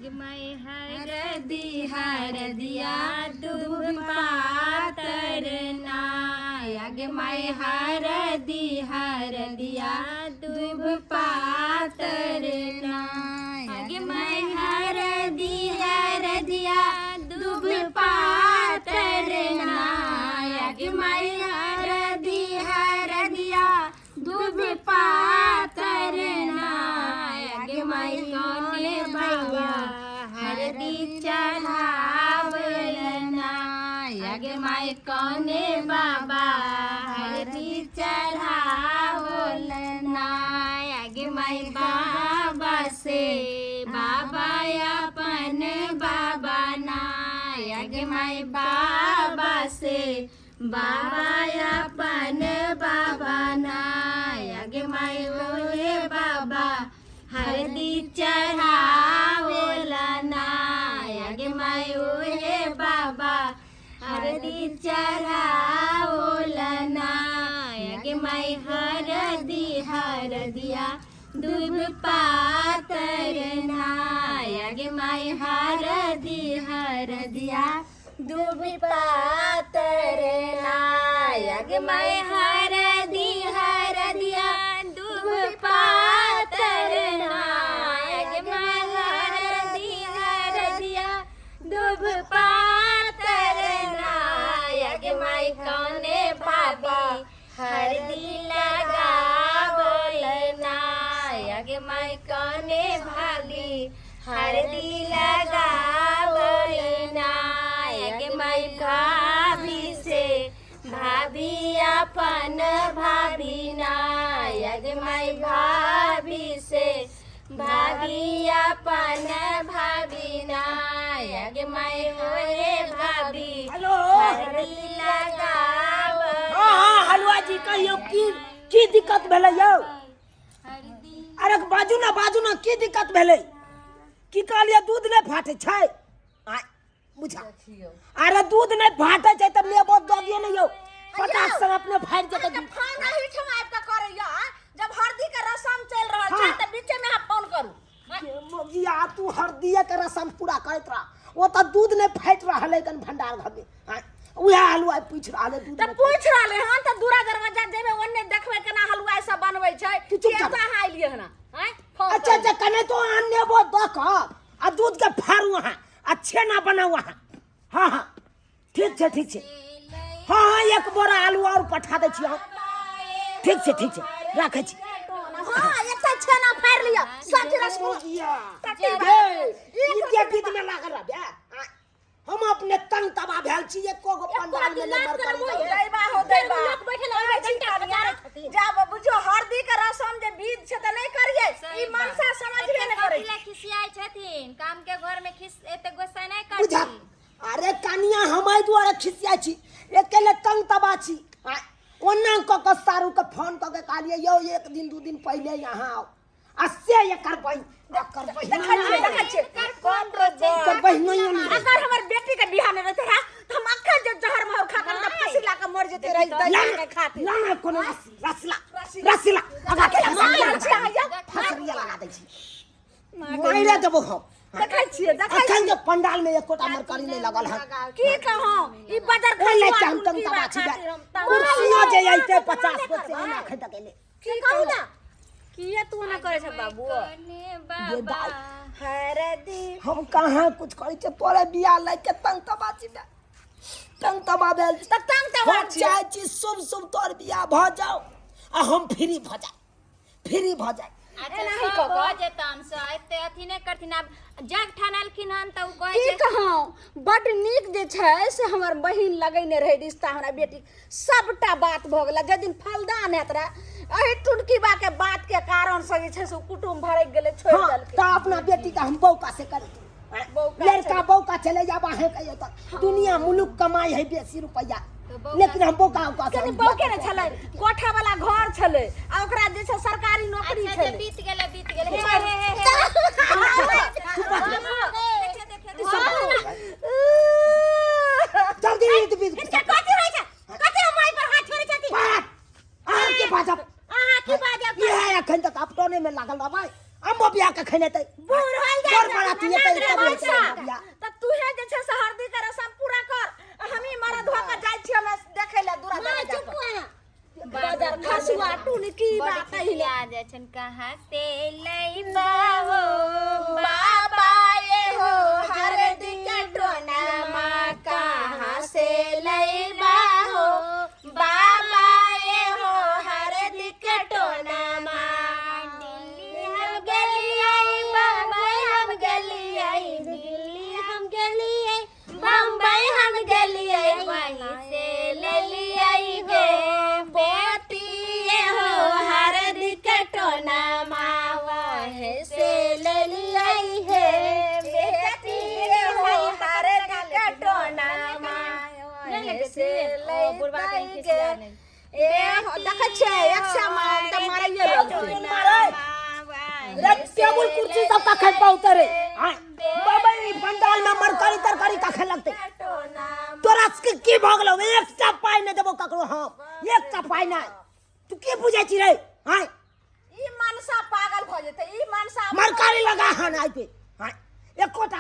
अगमय हरदि हरदिया दुभ पातर नाय अगमय हरदि हरदिया दुभ पातर नाय अगमय हरदि हरदिया दुभ पातर नाय अगमय हरदि हरदिया दुभ पातर नाय गे माई कौने बाबा हरदी चढ़ावल नाय गे माई कौने बाबा हरदी चढ़ावल नाय गे माई बाबा से बाबा अपन बाबा नाय गे माई बाबा से बाबा अपन बाबा नाय गे माई ओहे बाबा हरदी चढ़ावेला नाय गे माई ओहे बाबा हरदी चढ़ावला नाय गे माई हरदी हरदिया दुब पातर नाय गे माई हरदी हरदिया दुबि पातर नायग मैं हरदी हरदिया दुब पातर नायग मैं हरदी हरदिया दुब पातर नायग मैं कौने भाभी हरदी लगावल नायग मैं कौने भाभी हरदी लगावल नायक माई भाभी से भाभी अपन भाभी नायक माई भाभी से भाभी अपन भाभी नायक माई होए भाभी हेलो हरदी लगावल हाँ हाँ हलवा जी कहियौ की की दिक्कत भेलै यौ अरे बाजू ना बाजू ना की दिक्कत भेलै की कहलियै दूध नहि फाटै छै आँय, बुझा अरे दूध नहि फाटै छै तऽ नेबो दऽ दियौ ने यौ पटाक संग अपने फाटि जेतै दूध। फोन एहिठाम आबि कऽ करैया जब हरदी के रसम चलि रहल छै हाँ। तऽ बीचे में अहाँ फोन करू के मोगिया तू हरदिये के रसम पूरा करैत रह ओ तऽ दूध नहि फाटि रहल है कन भंडार घर में आँय, उएह हलुआइ पूछि रहल है दूध तऽ नहि पूछि रहलै हन तऽ दूरा दरवाजा जेबै ओन्ने देखबै केना हलुआइ सब बनबै छै तू चुपचाप। के अहाँ एलियै हन आँय फोन अच्छा अच्छा कने तो अहाँ नेबो दऽ कऽ आ दूध के फाड़ू अहाँ आ छेना बनाउ अहाँ हाँ हाँ ठीक छै ठीक छै हाँ हाँ एक बोरा आलू और पठा दै छी हम ठीक छै ठीक छै राखै छी हाँ एकटा छेना फाड़ि लिअ सब चीज रसगुल्ला ये, ई के बीच में लागल रहबे आ, हम अपने तंग तबाह भेल छी एको गो पंडाल में नंबर कर दैबा हो दैबा लोक बैठल होय छी जब बुझो हरदी के रसम जे बीज छै त नहीं करिए ई मनसा समझबे नै करै कथी खिसियाइ छथिन काम के घर में खिस एते गुस्सा नहीं बुझा करती अरे कनिया हम एहि दुआरे खिसियाइ छी अकेले तंग तबाह छी आ, ओना कऽ कऽ सारू के फोन कऽ के कहलियै यौ एक दिन दू दिन पहिले यहाँ आउ आ से एकर बहिन एकर बहिन देखै छियै देखै छियै कोन रोज एकर बहिनोइयो नहि रहै। अगर हमर बेटी के बियाह नहि रहते है त हम अखन जे जहर महर खा कर त फांसी ला के मर जेते रही ला दही के खातिर ला ना कोनो रस रसला रसला अगा के मारल छी अहाँ यौ। फसरिया लगा दै छी मारि देबो हम देखै छियै देखै अखन के पंडाल में एकोटा मरकरी नहि लगल हन की कहूं ई बजर ओहि लए खसुआ के हम तंग टुनकी तबाह छी खातिर हम तंग कुर्सियो जे अइते 50 गो से एना खटक गेलै की कहू ना किया तू ना करे छ बाबू ये बाबा दाइ हरदी हम कहाँ कुछ करै छियै तोरे बियाह लए के तंग तबाह छी बे। तंग तबाह भेल छी तऽ तंग तबाह हम छी चाहै छी शुभ शुभ तोर बियाह भऽ जाओ आ हम फ्री भऽ जाए फ्री भऽ जाए अच्छा एनाही सब कऽ कऽ। भऽ जेतन से एते अथी नहि करथिन आब जग ठानलखिन हन तऽ ओ कहै की छै कहूं बड नीक जे छै से हमर बहिन लगेने रहै रिश्ता हमरा बेटी सबटा बात भऽ गेलै जाहि दिन फलदान हैत रहए एहि टुनकी बा के बात के कारण से जे छै से ओ कुटुम्ब भड़कि गेलै छोड़ि हाँ देलकै तऽ अपना बेटी के हम बौका से कर बौका लड़का बौका चले जाब अहें कहियो तऽ दुनिया मुलुक कमाई है बेसी रुपया तऽ बौका लेकिन हम बौका उका से कनि हम बौके ने छलै कोठा वाला घर छलै आ ओकरा जे छै सरकारी नौकरी अच्छा जे छलै बीत गेलै बीत गेलै हे हे हे हे देखियौ देखियौ जल्दी ईद बीत हिनका कथी होइ छै कथी हम माय पर हाथ छोड़ै छथिन बात अहाँ के बाजब अहाँ की बाजब इएह एखन तक अपटने में लागल रहबै अम्बो बियाह के कखन एतै? बूढ़ होल जाइ बर छै, बराती ना एतै रे तब हेतै मनसा। बियाह। तऽ तूहे जे छै से हरदी के रसम पूरा कर, आ हमही मरद भऽ कऽ जाइ छियै हमे देखै लए दूरा माँ दरवाजा चुप पर। अहाँ। बजर खसुआ टुनकी बड़ बात अहिले। खिसिया जाइ छनि, कहाँ से लैबा हो बाबा ये हो हरदी के टोनामा कहाँ से लैबा हो बाबा ये हो हरदी के टोनामा। दिल्ली हम गेलियै, बम्बई हम गेलियै, दिल्ली हम गेलियै, बम्बई हम गेलियै, वहीं से लेलियै गे बेटी ये हो हरदी के टोनामा वहीं से लेलियै हे बेटी ये हो हरदी के टोनामा वहीं से लेलियै गे। ए देखै छियै एक सए मार तऽ मारैये लगतै। मारै रे, टेबुल कुर्सी सब कखन पहुँचते रे? आँय बाबा, ई पंडाल में मरकारी तरकारी कखन लगतै? तोरा सबके की भऽ गेलौ? एकटा पाइ नहि देबौ ककरो हम, एकटा पाइ नहि। तू की बुझै छी रे? आँय ई मनसा पागल भऽ जेतै, ई मनसा। मरकारी लगा हन आइ पे। आँय एकोटा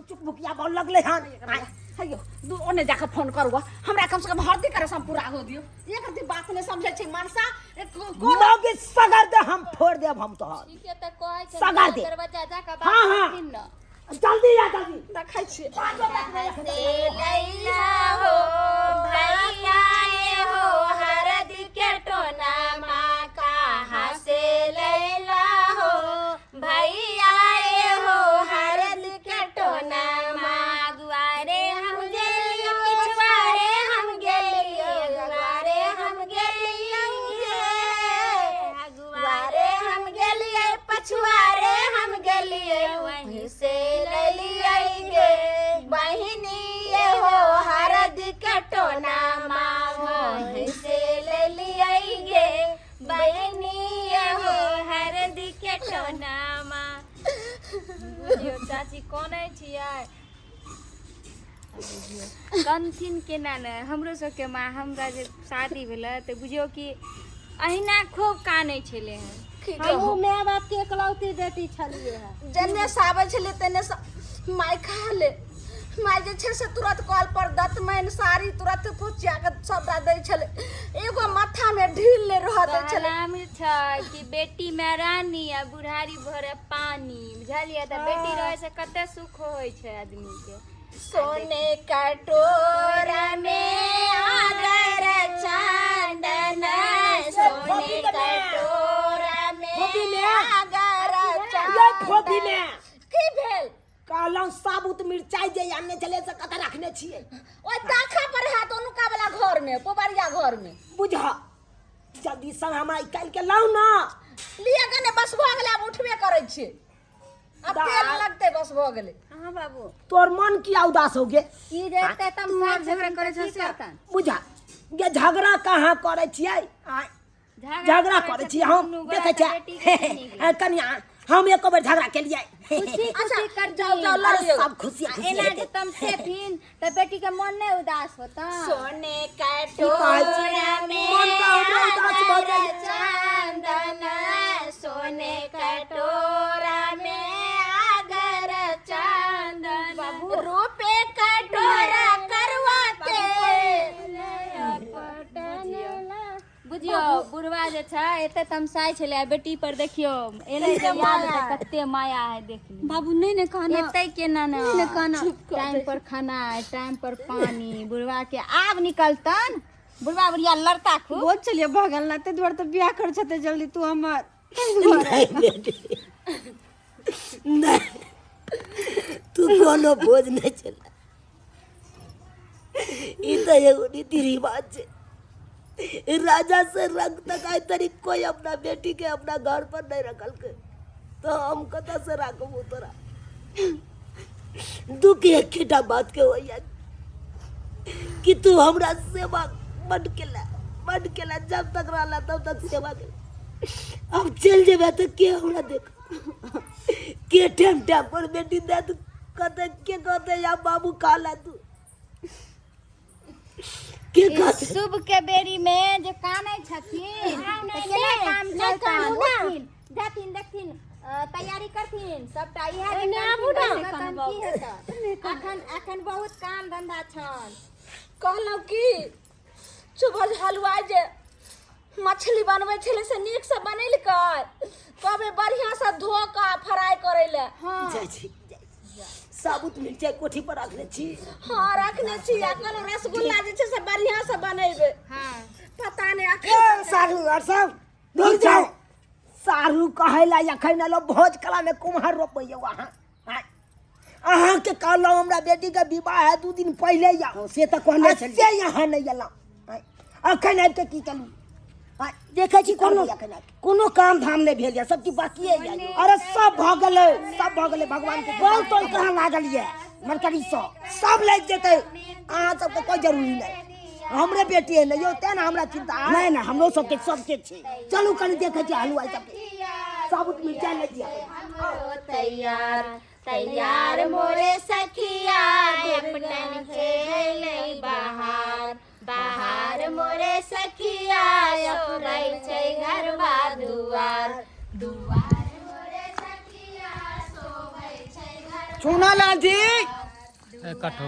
चुकभुकिया बॉल लगलै हन? आँय हैयो दू ओने जाके फोन करू, हमरा कम से कम हरदी के रसम पूरा हो दियो। एक रति बात नहीं समझै छै मनसा कोन मौगी सगर दे, हम फोड़ देब हम तोहर। ठीक है, तऽ कहै छै सगा दे। दरवाजा जाके बात हाँ, हाँ। करथिन न। जल्दी आ, जल्दी। देखै छियै। से लैला हो भैया ये हो हरदी के टोनामा कहाँ से लैला हो भैया ये हो हरदी के टोनामा। अगुआरे हम गेलियो, पिछवाड़े हम गेलियो, अगुआरे हम गेलियो गे, अगुआरे हम गेलियै, पछुआरे हम गेलियै, वहीं से लेलियै गे बहिनी ये हो हरदी के टोनामा वहीं से लेलियै गे बहिनी ये हो हरदी के टोनामा। बुझियौ चाची, कोनै छियै? कनथिन केना ने? हमरो सबके माँ, हमरा जे शादी भेलै तऽ बुझियौ कि अहिना खूब कानै छलै हन। की हमहूँ कहू, माय बाप के एकलौती बेटी छलियै हँ। जेने से आबै छलियै तेने से माय खा ले। माय जे छै से तुरंत कल पर दतमैन साड़ी तुरंत फुचिया के सबटा दै छलै, एगो माथामे ढील नहि रहऽ दै छलै। कहनाम छै कि बेटी में रानी आ बुढ़ारी भरे पानी, बुझलियै? तऽ बेटी रहै से कते सुख होइ छै आदमी के। सोने कटोरा में अगर चांदन, सोने कटोरा में फोपी में। अगर ये फोपी चांदन। में। की भेल? कहलहुँ साबुत मिरचाई जे आनने छलियै से कतऽ रखने छियै? ओहि ताखा पर है, तो वाला घर में, पुबरिया घर में। बुझ, जल्दी से हमरा निकालि के लाउ ना। लिअ गने, बस भऽ गेलै, आब उठबे करै छियै, आब तेल दाल। लगतै, बस भऽ गेलै। हाँ बाबू। तोर मन किया उदास हो गे? की जेतै तब तू आर झगड़ा करै की छह से? करतन? बुझा गे, झगड़ा कहाँ करै छियै? आँय झगड़ा करै छियै हम? देखै छियै कनिया, हम एको बेर झगड़ा केलियै? खुशी खुशी कर। जाओ जाओ, अरे लड़ियौ। सब खुशी खुशी एना हेतै। जे तमसेथिन तऽ बेटी के मन नहि उदास होता? सोने की कहै छी? कटोरा में मन तऽ हमरो उदास भऽ जाइए। चंदन, सोने कटोरा में अगर चंदन, रूपे कटोरा करवाते। बुझियौ बुढ़वा जे छै एते तमसाइ छलै आ बेटी पर देखियौ एलै जे याद तऽ कते माया है, देख ली। बाबू नहीं ने कहना। एते केना ने ने कहना। टाइम पर खाना, टाइम पर पानी बुढ़वा के। आब निकलतन बुढ़वा, बुढ़िया लड़ता खूब। बहुत चलिए भगल ना, ताहि दुआरे तऽ बियाह कर छते जल्दी तू हमर। नहीं बेटी, नहीं, तू कोनो बोझ नहीं चला। ई तऽ एगो रीति रिवाज छै। राजा से रंग तक आइ तरी कोई अपना बेटी के अपना घर पर नहीं रखलकै, तो हम कतऽ से राखबो तोरा? दुख एकेटा बात के होइया कि तू हमरा सेवा बड केला, बड केला। जब तक रहला तब तक सेवा केला। अब चल जेबे तऽ के हमरा देख के टाइम टाइम पर बेटी दे तू कहते, के कहते या बाबू खा ला तू, के कहते? शुभ के बेरी में जे कानै छथिन तऽ केना काम चलतन? उठथिन, जाथिन, देखथिन। तैयारी करथिन सबटा इएह जे करथिन तखन की हेतै। अखन अखन बहुत काम धंधा छन। कहलहुँ की सुबह हलुआइ जे मछली बनबै छलै से नीकसँ बनेलकै? कहबै बढ़िआँसँ धो कऽ फ्राइ करै लए। जाइ छी, जाइ छी। साबुत मिरचाइ कोठी पर रखने छी? हँ, रखने छी। आ कहलहुँ रसगुल्ला जे छै से बढ़िआँसँ बनेबै। पता नहि अखन ए, सारू आर सब दूर जाओ। सारू कहै ला अखन एलो भोज कला में कुम्हर रोपै यौ अहाँ। आँय, अहाँके कहलहुँ हमरा बेटी के विवाह है 2 दिन पहिले या से तऽ कहने आ छलियै। से यहाँ नहि एलहुँ। आँय, अखन आबि कऽ की चलू? आँय, देखै छी कोनो की करबै अखन आबि कऽ? कोनो काम धाम नहि भेल यऽ, सब चीज बाकिए यऽ। अरे सब भऽ गेलै, सब भऽ गेलै भगवान के। बहुत तोल कहाँ लागल यऽ मरकरी सँ? सब लागि जेतै, अहाँ सबके कोइ जरूरी नहि। हमरे बेटी है ने यौ, तें ने हमरा चिंता है। नहि नहि, हमरो सबके सबके छै। चलू कनि देखै छी हलुआई सबके। साबुत मिरचाइ लै छियै। तैयार तैयार मोरे सखिया, अपनन के अइलै बहार बहार मोरे सखिया, सोरै छै घरवा दुआर दुआर मोरे सखिया, शोभै छै घरवा। चूना लाल जी। कटो।